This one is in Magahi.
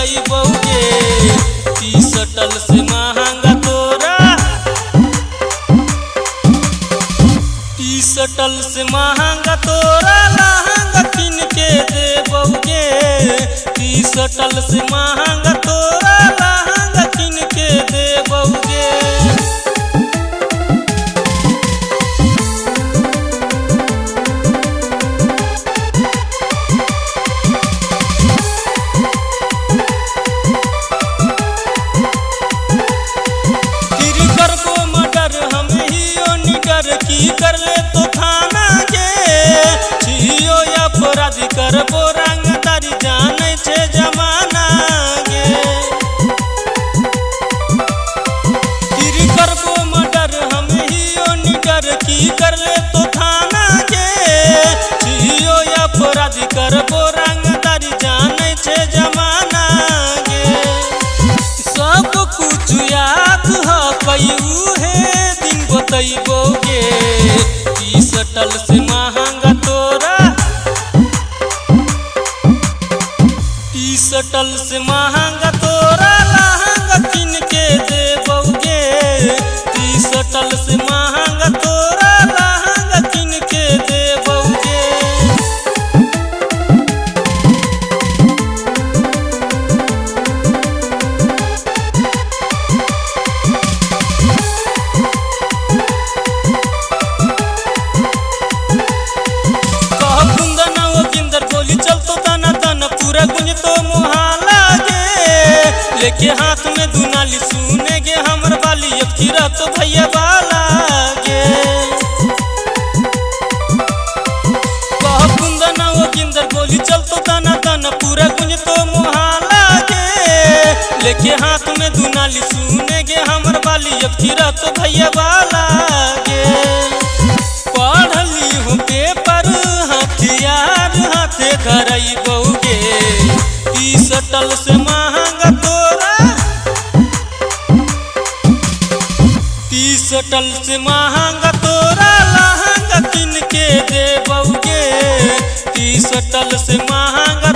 बतियबौगे। पिसटल से महंगा तोरा, पिसटल से महंगा तोरा लहंगा किन के देबौगे। पिसटल से महंगा तोरा लहंगा किन के देबौगे। की कर ले तो थाना के छियो अपराधी करबो रंगदारी जाने छे जमाना गे। फिर करबो मर्डर हम हियो निडर, की कर ले तो थाना के छियो अपराधी करबो रंगदारी जाने छे जमाना गे। सब कुछ याद ह कयू है दिन बतैबोगे। पिसटल से महंगा तोरा, पिसटल से महंगा तोरा लहंगा किन के देबौगे। पिसटल से महंगा तोरा लहंगा किन के देबौगे। लेके हाथ में दुनाली सुने गे हमर बाली, अब की तो भैया बाला गे। कह कुंदना वो किंदर गोली चल तो दाना दाना पूरा गुंज तो मुहाला गे। लेके हाथ में दुनाली सुने गे हमर बाली, अब की तो भैया बाला गे। पढ़ली हूँ पेपर हथियार हाथे धरई बउगे। पिसटल से महंगा तोरा, पिसटल से महंगा तोरा लहंगा किन के देबौगे। पिसटल से महंगा